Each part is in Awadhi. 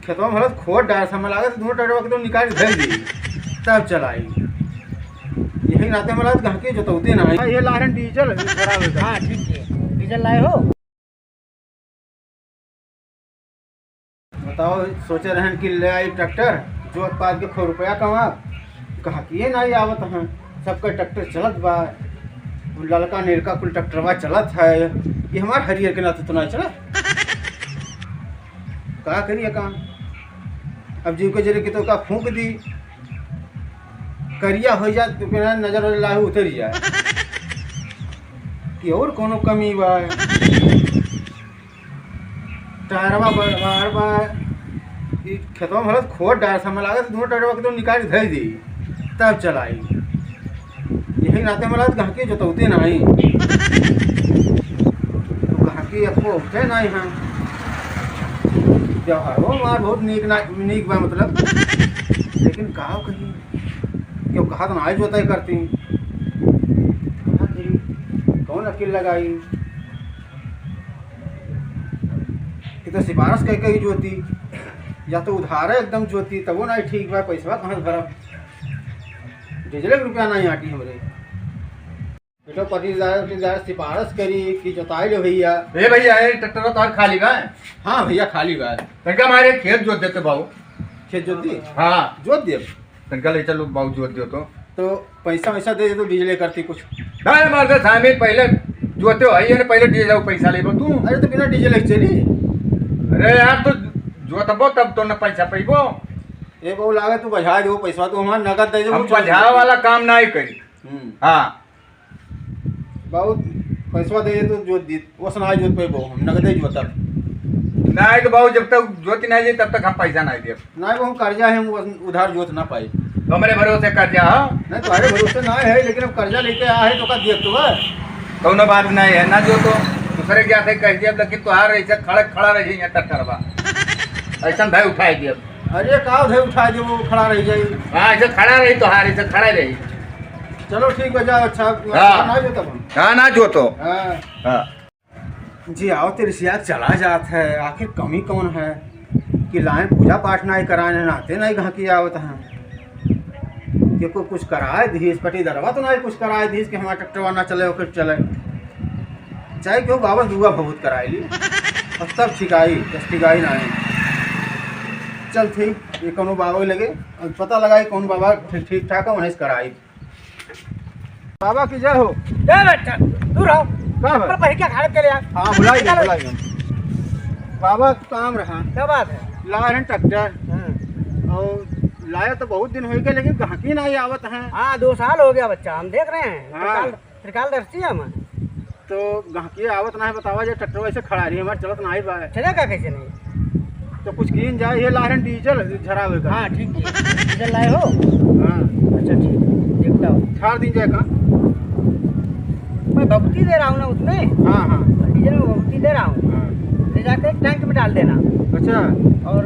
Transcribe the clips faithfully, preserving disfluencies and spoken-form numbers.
खेतवा में हलत खोद डार समय लागत, दोनों ट्रैक्टरवा के तो निकाल धर दी, तब चलाई। यही नाते हमरा गहकी जोतौते ना है। ये लाहन डीजल खराब है। हाँ, ठीक है, डीजल लाए हो? बताओ, सोचे रहन कि ले आई ट्रैक्टर, जोत पात के खूब रुपया कमा, गहकिए ना आवत हैं। सबका ट्रैक्टर चलत बा, उ ललका निरका कुल ट्रैक्टरवा चलत है, ये हमार हरियर के नाते तो ना चलत। का करिए काम? अब जीव के जरे के तो का फूंक दी, करिया हो जाए तो के नजर वाले लाहू उतर जाए कि और कोनो कमी बा। टायरवा बड़ बड़ बा, ई खेतवा में हलत खोद डार समय लागत, दोनों टायरवा के तो निकाल धर दी, तब चलाई। यही नाते हमरा गहकी जोतौते नाही। तो गहकी अक्को होते नाही हैं। व्यवहारो हमार बहुत नीक ना, नीक बा मतलब। लेकिन का कही, क्यों कहा तो नाही जोताई करती। का कही, कौन अकिल लगाई? कि तो सिफारिश कह के ही जोती, या तो उधारे एकदम जोती, तबो नाही ठीक बा, पैसवा कहाँ से भरब? डीजल के रुपया नाही आटी हमरे। बेटा, पच्चीस हजार, पच्चीस हजार सिफारिश करी कि जोताई ले भैया। ए भैया, ए ट्रैक्टर तो खाली बा? हाँ भैया, खाली बा। तनका हमारे खेत जोत देते बाबू। खेत जोत दी? हाँ। जोत दिए। तनका ले चलो बाबू, जोत दियो तो। तो पैसा वैसा दे दे तो डीजल करती कुछ। अरे मर्द, शामिल पहले जोते हो, ये पहले डीजल पैसा लेबो तू। अरे तो बिना डीजल के चली? अरे यार, तो जोतबो तब तो न पैसा पैबो। ए बाबू, लागे तू बझा दे पैसा, तू हमार नगद दे दे, हम वो चल बझावे वाला काम नाही करी। हम्म। हाँ। बहुत पैसवा दे तो जोत दी, ओस नाही जोत पैबो, हम नगदे जोतब। नाही तो बाबू, जब तक जोत नाही जाई, तब तक हम पैसा नाही देब। नाही बाबू, हम कर्जा है, हम ओस उधार जोत ना पाई। तो हमरे भरोसे कर्जा हो? नाही, तुम्हारे भरोसे नाही है, लेकिन अब कर्जा लेके आया है तो का दिए तो है? कौनो बात नाही है, ना जोतो, दूसरे के आते कह दिया, लेकिन तुहार ऐसे खड़ा खड़ा रही यहाँ ट्रैक्टर बा, ऐसा भाई उठाई दिया। अरे का उधर उठा दे, वो खड़ा रह जाई। हाँ, ऐसे खड़ा रही तो हार, ऐसे खड़ा रही। चलो ठीक बा, जाओ, अच्छा, हाँ। ना जोतब हम। हाँ, ना जोतो। हाँ। हाँ। जी, आओ तेरे सिया चला जात है, आखिर कमी कौन है कि लाइन पूजा पाठ नाही कराए, नाते नाही गहकी आवत है। कि को कुछ कराए दीस, पटीदरवा तो नाही कुछ कराए दीस कि हमारा ट्रैक्टरवा ना चले, ओकर चले। चाहे क्यों बाबा दुआ बहुत कराई ली, और तब ठिकाई, बस ठिकाई नाही। चल ठीक, ये कौनो बाबा के लगे, अब पता लगाई कौन बाबा ठीक, ठीक ठाक है, उन्हें से कराई। बाबा की जय हो। जय बच्चा, दूर हो। का बा? पर पहिका खाड़े चले आ। हाँ, बुलाई गए, निकालो। बुलाई गए। बाबा का काम रहा। क्या बात है? ला रहे हैं ट्रैक्टर। हाँ। और लाया तो बहुत दिन हो गए, लेकिन गहकी नाही आवत है। हाँ, दो साल हो गया बच्चा, हम देख रहे हैं। हाँ। त्रिकाल त्रिकालदर्शी है हमार। तो गहकी आवत नाही, बतावा जे ट्रैक्टर वैसे खड़ा रही, हमार चलत नाही बा। चलेगा कैसे नाही? तो कुछ कीन जाए, ये लाहन डीजल झरावे का। हाँ, ठीक है। डीजल लाए हो? हाँ। अच्छा, ठीक, देखता हूँ। ठार दिन जाए का? मैं भभूति दे रहा हूँ ना उसमें। हाँ, हाँ। डीजल में भभूति दे रहा हूँ। हाँ। ले जाके टैंक में डाल देना। अच्छा। और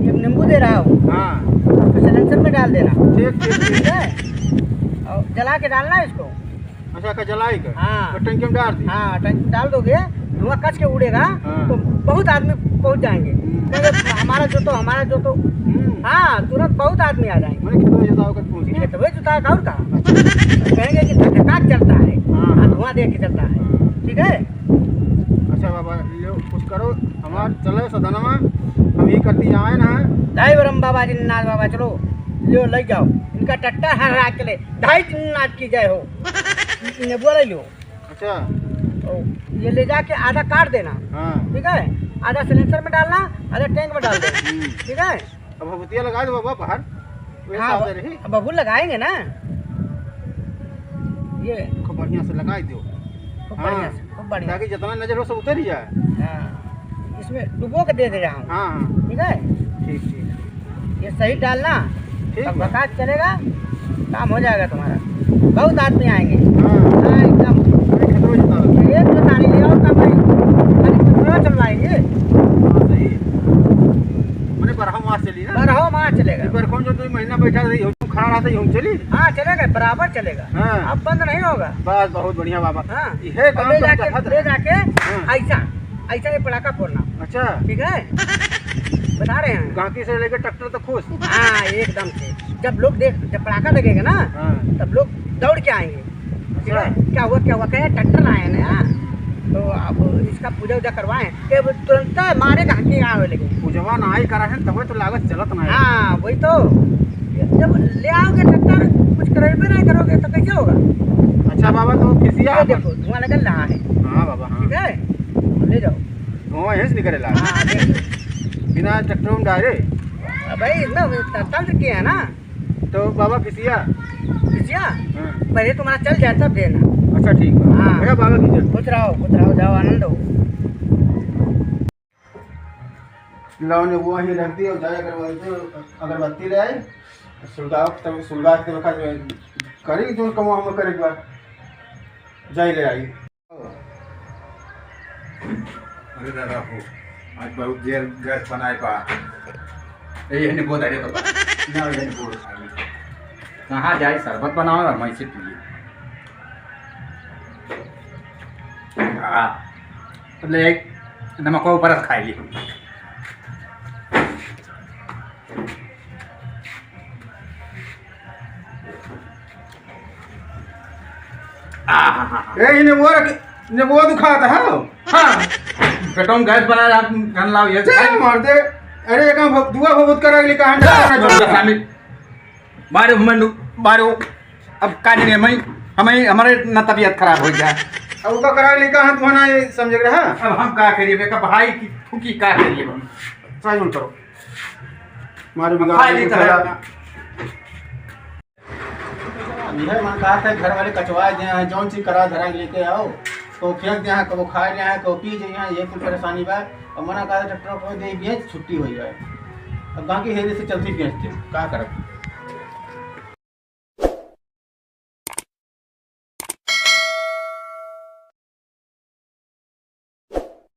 एक नींबू दे रहा हूँ। हाँ। उसको सिलेंसर में डाल देना। ठीक, ठीक, ठीक। ठीक है? और जला के डालना है इसको। अच्छा, का जलाई के? हाँ। तो टंकी में डाल दी? हाँ, टंकी में डाल दोगे, धुआं कस के उड़ेगा, हाँ। तो बहुत आदमी पहुँच जाएंगे। हम्म। कहेंगे, "हमारा जोतो, हमारा जोतो।" हम्म। हाँ, तुरंत बहुत आदमी आ जाएंगे। मैंने खेतवा जोताओ कर पहुँच गए। खेतवे जोताओ का और का? अच्छा। कहेंगे कि धक्का चलता है, हाँ। हाँ, धुआं देख के चलता है। हाँ। ठीक है? अच्छा बाबा, लो, कुछ करो, हमार चले सदनमा, हम ई करती जाए ना। दाई बरम बाबा जी, नाथ बाबा, चलो, लो, ले जाओ। इनका टट्टा हर रात के ले, दाई नाथ की जय हो। इन्हें बोले लो। अच्छा। ओ, ये ले जाके आधा काट देना। हाँ। ठीक है? आधा सिलेंसर में डालना, आधा टैंक में डाल देना। हम्म। ठीक है? अब भभूतिया लगा दो बाबा बाहर। वही हाँ, साथ अब, रही। अब बबुल लगाएंगे ना। ये खूब बढ़िया से लगाई दो। खूब हाँ। बढ़िया से, खूब बढ़िया। ताकि जितना नजर हो सब उतर ही जाए। हाँ। इसमें डुबो के दे दे रहा हूँ। हाँ, हाँ। ठीक है? ठीक, ठीक। ये सही डालना, ठीक तब बा। बकास चलेगा, काम हो जाएगा तुम्हारा। बहुत आदमी आएंगे। हाँ। हाँ, एकदम। अरे, खेतवा जोता। एक जोता नहीं, और काम नहीं। खाली खेतवा चलवाएंगे। हाँ, सही। मने बरहा मास चली ना? बरहा मास चलेगा। एक बार कौन जो दो महीना बैठा रही, यूं खड़ा रहता, यूं चली? हाँ, चलेगा, बराबर चलेगा। हाँ। अब बंद नहीं होगा। बस, बहुत बढ़िया बाबा। हाँ। यह और काम ले तो जाके, चाहत ले है। जाके हाँ। ऐसा, ऐसा ये पटाखा फोड़ना। अच्छा। ठीक है? बता रहे हैं। गाहकी से लेके ट्रैक्टर तक खुश। हाँ, एकदम से। जब लोग देख, जब पड़ाका लगेगा ना, हाँ। तब लोग दौड़ के आएंगे। ठीक है? अच्छा। क्या हुआ, क्या हुआ? कहे, "ट्रैक्टर लाए हैं ना, तो अब इसका पूजा वूजा करवाएं।" ये वो तुरंत मारे गाहकी आवे लगे। पूजवा ना ही करा है, तबे तो लागत चलत ना है। हाँ, वही तो। जब ले आओगे ट्रैक्टर, कुछ करबे नहीं करोगे, तो कैसे होगा? अच्छा बाबा, तो किसिया ये अपन देखो, धुआं लगल रहा है। हाँ बाबा, हाँ। ठीक है? ले जाओ। धुआं यहीं से निकलेला। हाँ, देख लो। बिना ट्रैक्टर में डायरे? भाई, इसमें तंत्र किया है ना। तो बाबा किसिया? किसिया? हाँ। पहले तुम्हारा चल जाए तब देना। अच्छा, ठीक बा। हाँ। भैया, बाबा की जय। खुश रहो, खुश रहो, जाओ, आनंद हो। लाओ ने वो वहीं रख दी और जाए अगरबत्ती, अगरबत्ती ले आई। सुलगाओ तब, सुलगा के तब करी जो कमवा हम करे के बा। जाई ले आई। अरे दादा हो, आज बहुत देर गैस बनाए पा। ए, ये नहीं बोल, अरे बाबा। ना, ये नहीं बोल। कहाँ जाए, शरबत बनाओ और मैं से पिए। हाँ, ले, नमक ऊपर खाई ली। आहा। ए, इन्हें वो रख, इन्हें वो दुखाता है। हाँ। पेटों में गैस बना रहा, गन लाओ ये। चल, मार दे। अरे, एक हम दुआ बहुत करा के लिए कहा ना। स्वामी, मारे हमें नु-, मारो। अब का नहीं, हमें, हमें, हमारे ना तबीयत खराब हो गया। अब वो तो करा के लिए कहा, तू ना ये समझ रहा। अब हम का करिए, बेटा, भाई की फूकी का करिए हम? सही बोल करो। मारो अब बिगाड़ भाई दे नहीं तो है। अब यह मन कहा था, घर वाले कचवा दे हैं, जौन चीज करा धरा के लेके आओ, को फेंक दे हैं, को खा ले हैं, को पी जाए हैं, ये कुल परेशानी बा। और मना कहा था, ट्रैक्टर को दे दिए, छुट्टी हो जाए। अब बाकी हेरे से चलती बेच दे, का करब?